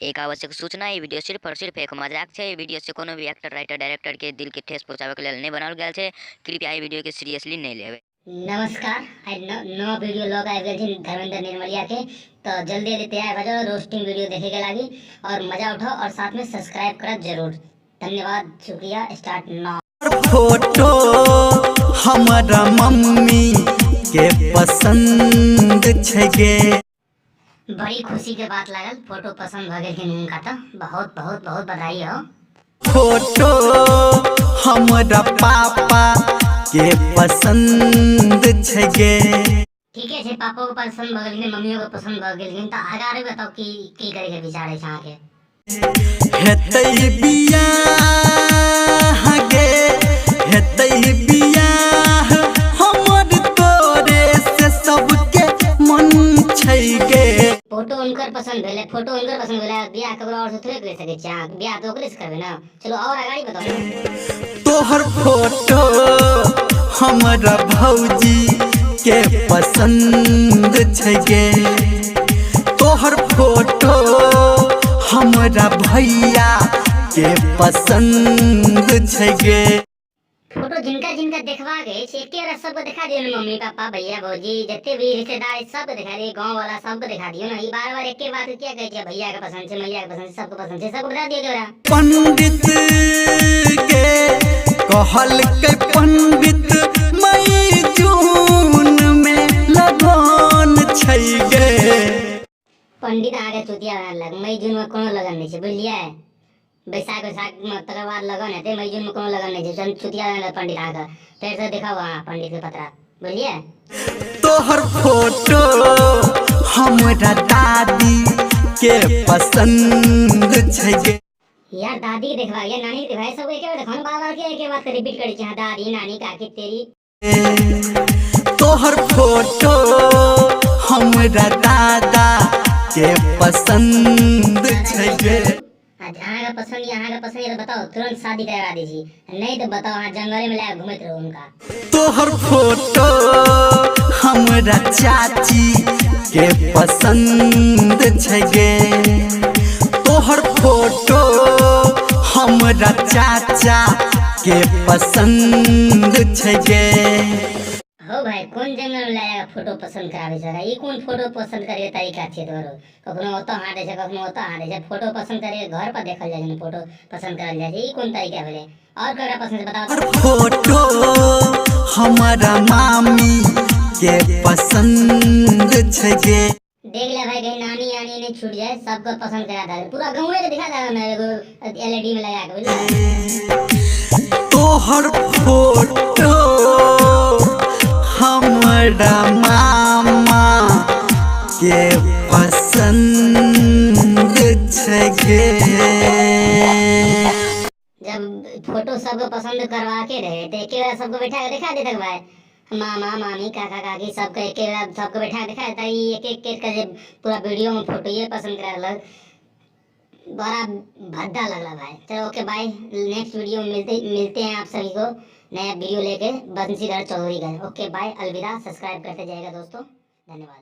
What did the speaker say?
एक आवश्यक सूचना, ई वीडियो सिर्फ और सिर्फ एक मजाक छै। ई वीडियो से कोनो भी एक्टर, राइटर, डायरेक्टर के दिल के ठेस पहुंचावे के लेल नहीं बनाओल गेल छै। कृपया ई वीडियो के सीरियसली नहीं लेबै। नमस्कार, आइ नव वीडियो लग आबि गेल छी धर्मेंद्र निर्मलिया के। तो जल्दी जल्दी तैयार भऽ जाओ रोस्टिंग वीडियो देखे के लागी और मजा उठाओ और साथ में सब्सक्राइब करब जरूर। धन्यवाद, शुक्रिया। Start now. फोटो हमारा मम्मी के पसंद छै गे। बड़ी खुशी के बात लागल, फोटो पसंद भऽ गेलखिन हुनका, तो बहुत बहुत बहुत बधाई हो। फोटो हमारा पापा के पसंद छै गे। ठीके छै, पापो के पसंद भऽ गेलखिन, मम्मियो के पसंद भऽ गेलखिन, तऽ आगा आरो बताउ की की करे के विचार अछि अहाँके। हेतै बियाह गे, हेतै बियाह हमर तोरे से सबके मन छै गे। फोटो हुनकर पसंद भेलै, फोटो हुनकर पसंद भेलै, बियाह ककरो और से थोड़े करि सकै छी अहाँ, बियाह तऽ ओकरे से करबै ने। चलू और अगाड़ी बताउ। तोहर फोटो हमरा भौजी के पसंद छै गे। तोहर फोटो हमरा भैया के पसंद छै गे। फोटो जिनका जिनका देखबाक अछि एके बेर सबके देखा दियौ ने, मम्मी पापा भैया भौजी जते भी रिश्तेदार अछि सबके देखा दियौ, गाँव वाला सबके देखा दियौ ने। ई बार बार एके बात किया कहै छियै, भैया के पसंद छै, मैया के पसंद छै, सबके पसंद छै, सबके बता दियौ एके बेरा। पंडित के कहलकै पंडित मई जून में लगन छै गे। पंडित अहाँके चुतिया बना देलक, मई जून में कोनो लगन नहि छै, बुझलियै? बैसाख वैसाख में तकर बाद लगन हेतै, मई जून में कोनो लगन नहि छै। चुतिया बना देलक पंडित अहाँके। फेर से देखाउ अहाँ पंडित के पतरा, बुझलियै? तोहर फोटो हमरा दादी के पसंद छै गे। यार दादी के देखबा या नानी के देखबा, सब एके बार देखो ना, बार बार के एके बात रिपीट करै छी, हाँ दादी नानी काकी तेरी। तोहर फोटो हमरा दादा के पसंद छै गे। अहाँके पसंद या अहाँके पसंद या तऽ बताउ, तुरंत शादी करवा दै छी, नहीं तऽ बताउ अहाँ जंगले में लए घुमैत रहू हुनका। तोहर फोटो हमरा चाची के पसंद छै गे। तोहर फोटो हमरा चाचा के पसंद छै गे। हो भाई, कोन जंगल में लए जाके फोटो पसंद कराबै छै? ई कोन फोटो पसंद करे के तरीका छै तोरो? कखनो ओतऽ हाथ दै छै, कखनो ओतऽ हाथ दै छै। फोटो पसंद करे के घर पर देखल जाइ छै ने, फोटो पसंद करल जाइ छै, ई कोन तरीका भेलै? और ककरा पसंद छै बताउ। फोटो हमरा मामी के पसंद छै गे। देख ले भाई, कहीं नानी यानी नहीं छूट जाए, सबको पसंद करा दे, पूरा गाँव के दिखा दे हमरा एगो एलईडी में लगा के, बुझलियै? तोहर फोटो हमरा मामा के पसंद छै गे। जब फोटो सबके पसंद करवा के रहे तो एके बेरा सबके बैठा के दिखा देतक भाई, मामा मामी काका काकी सबके एके बेरा सबके बैठा के दिखा देता। ई एक एक के जे पूरा वीडियो में फोटो ये पसंद करा लग, बड़ा भद्दा लगला भाई। चलो ओके बाय, नेक्स्ट वीडियो में मिलते हैं आप सभी को नया वीडियो लेके बंशीधर चौधरी का। ओके बाय, अलविदा। सब्सक्राइब करते जाएगा दोस्तों, धन्यवाद।